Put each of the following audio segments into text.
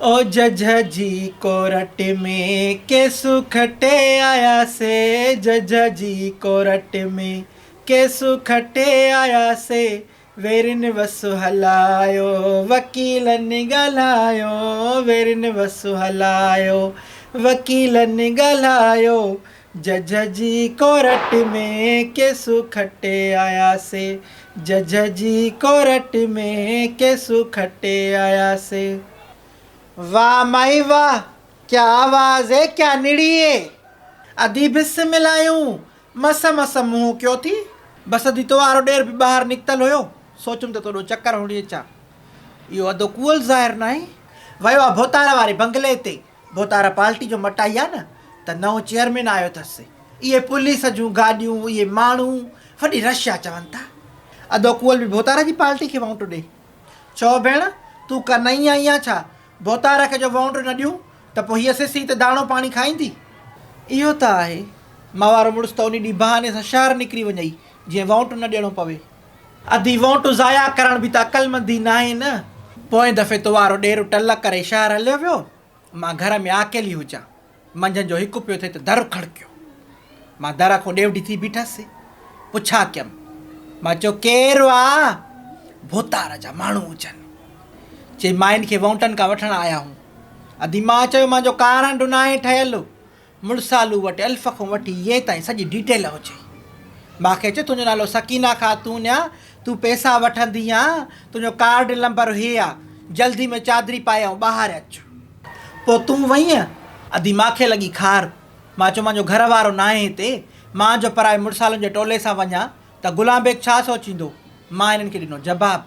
او جج جي court ۾ case کٽي آياسي جج جي ڪورٽ ۾ ڪيس کٽي آياسي ويرين وس هلايو وڪيلن ڳالهايو ويرين وس هلايو وڪيلن ڳالهايو جج جي ڪورٽ ۾ ڪيس کٽي آياسي جج جي ڪورٽ ۾ ڪيس کٽي آياسي. واه مائي واه ڪيا آواز هي ڪيا نڙي هي ادي بسم ملايون مس مس منهن ڪيو ٿي. بس ادي تو وارو ڏير به ٻاهر نڪتل هيو سوچيم ته توڏو چڪر هڻي اچان اهو ادو ڪوئل ظاهر ناهي ويو آ ڀوتار واري بنگلي تي ڀوتار پالٽي جو مٽائي آ نه ته نئون چيئرمين آيو اٿس. اهي پوليس جون گاڏيون، اهي ماڻهو، وڏي رش آ چون ٿا. ادو ڪوئل به ڀوتار جي پالٽي کي وؤنٽ ڏي. ڇو ڀيڻ، تون ڪا نئين آئي آن ڇا؟ ڀوتار کي جو وؤنٽ نه ڏيون ته پوء هيء سسي ته داڻو پاڻي کائيندي. اهو ته آهي. مان وارو مڙس ته انهي ڏينهن بهاني سان شهر نڪري وڃئي، جيئن وؤنٽ نه ڏيڻو پوي. ادي وؤنٽ ضايع ڪرڻ به ته عقلمندي ناهي نه. پوئين دفعي تو وارو ڏير ٽل ڪري شهر هليو ويو. مان گهر ۾ آڪيلي هجان. منجهند جو هڪ پيو ٿئي ته در کڙڪيو. مان در کان ڏيوڍي ٿي بيٺس. پڇا ڪيم. مان چيو ڪير آ؟ ڀوتار جا ماڻهو هجن. چي ماين کي وؤنٽن کان وٺڻ آيا هون. ادي مان چيو مانجو ڪارنڊ ناهي ٺهيل. مڙسالو وٽ الف کان وٺي يي تائين سڄي ڊيٽيل هجي. مان کي چيو تنهنجو نالو سڪينه خاتون آ، تون پئسا وٺندي آن، تنهنجو ڪارڊ لمبر هي آ، جلدي ۾ چادري پائي ۽ ٻاهر اچ. پوء تون وئينء؟ ادي مان کي لڳي خار. مان چيو مانجو گهر وارو ناهي هتي، مان جو پرائي مڙسالن جي ٽولي سان وڃان ته غلام بيگ ڇا سوچيندو؟ مان هنن کي ڏنو جواب.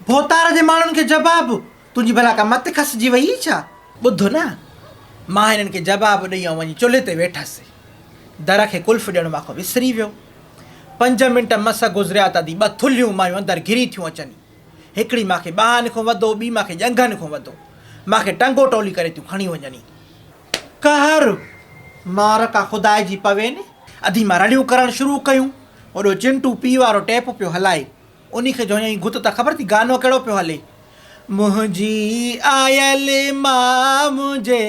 ڀوتار جي ماڻهن کي جواب؟ تنهنجي ڀلا ڪا مت کسجي ويئي ڇا؟ ٻڌ نه! مان هنن کي جواب ڏئي ۽ وڃي چلهه تي ويٺس. در کي قلف ڏيڻ مان کان وسري ويو. پنج منٽ مس گذريا ته ادي ٻه ٿلهيون مايون اندر گهري ٿيون اچن. هڪڙي مان کي ٻانهن کان وڌو، ٻي مان کي ڄنگهن کان وڌو. مان کي ٽنگو ٽولي ڪري ٿيون کڻي وڃن. قهر! مار ڪا خدائي جي پوين. ادي مان رڙيون ڪرڻ شروع ڪيون. هوڏو چنٽو پيء وارو ٽيپ پيو هلائي. انهي کي جو هنيائين گهت ته خبر ٿي گانو ڪهڙو پيو هلي. منهنجي آيل ماء منهنجي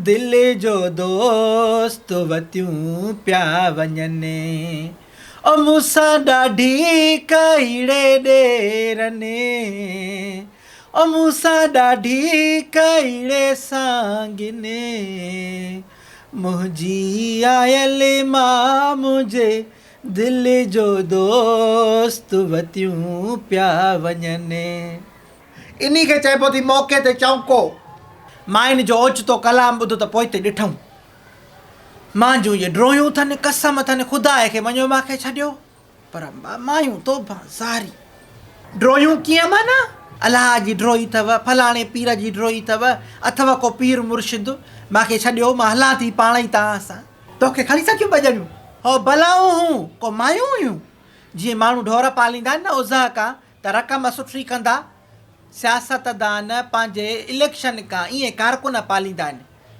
دل جو دوست وتيون پيا وڃن او مون سان ڏاڍي ڪئي ڏيرن او مون سان ڏاڍي ڪئي سانگين منهنجي آيل ماء منهنجي دل جو دوست وتيون پيا وڃن. انهي کي چئبو ٿي موقعي تي چونڪو. ماين جو اوچتو ڪلام ٻڌو ته پوئتي ڏٺم. مانجون اهي ڊروهيون ٿن، قسم ٿن خداء کي مڃيو مان کي ڇڏيو. پر مايون توبه زاري. ڊروهيون ڪيئن معنيٰ؟ الاهه جي ڊروهي اٿو، فلاڻي پير جي ڊروهي اٿو، اٿو ڪو پير مرشد، مان کي ڇڏيو، مان هلان ٿي پاڻ ئي توهان سان. توکي کڻي سگهيون ٻه ڄڻيون. هو بلائون هون، ڪو مايون هيون. جيئن ماڻهو ڍور پاليندا آهن نه عضح کان ته رقم سٺي ڪندا. سياستدان پنهنجي اليڪشن کان ائين ڪارڪن پاليندا آهن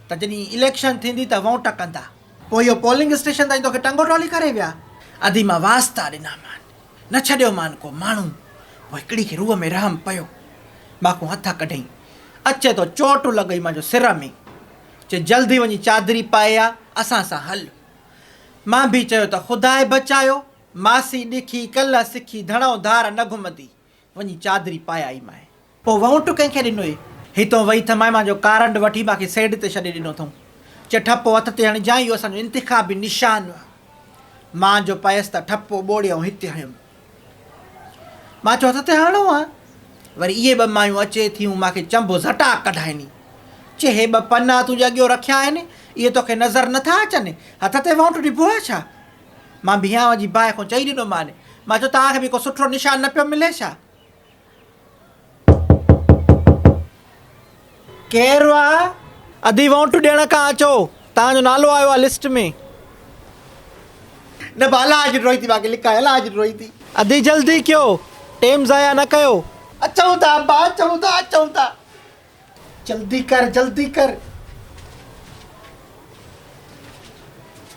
ته جڏهن اليڪشن ٿيندي ته وونٽ ڪندا. پوء اهو پولنگ اسٽيشن تائين توکي ٽنگو ٽولي ڪري ويا. ادي مان واسطا ڏنامان، نه ڇڏيومان ڪو ماڻهو. پوء هڪڙي کي روح ۾ رحم پيو. مان کان هٿ ڪڍئين. اچي ٿو چوٽ لڳئي مانجو سر ۾. چي جلدي وڃي چادري پائي آ، اسان سان هل. مان به چيو ته خداء بچايو، ماسي ڏکي، ڪلهه سکي، ڌڻئون ڌار نه گهمندي. وڃي چادري پائي آئي مانء. پوء وؤنٽ ڪنهن کي ڏنوئي؟ هتون وئي تھ مائي مانجو ڪارنڊ وٺي مان کي سيڊ تي ڇڏي ڏنو اٿئون. چي ٺپو هٿ تي هڻجانء، اهو اسان جو انتخابي نشان آ. مان جو پيس ته ٺپو ٻوڙي آئون هتي هنيم. مان چيو هٿ تي هڻڻو آ. وري اهي ٻه مايون اچي ٿيون مان کي چنبو زٽاڪ ڪڍائني. چي هي ٻه پنا تنهنجي اڳيو رکيا آهن، اهي توکي نظر نٿا اچن؟ هٿ تي وؤنٽ ڏبو آ ڇا؟ مان بيهان جي باهه کان چئي ڏنومان. مان چيو توهان کي به ڪو سٺو نشان نه پيو ملي ڇا؟ ڪير آ؟ ادي وونٽ ڏيڻ کان اچو، توهان جو نالو آيو آ لسٽ ۾. نه ڀا الاء جي ڊوئي ٿي باقي لڪائي الاء جي ڊوئي ٿي. ادي جلدي ڪيو، ٽيم ضايع نه ڪيو. اچون ٿا ابا اچون ٿا اچون ٿا. جلدي ڪر جلدي ڪر.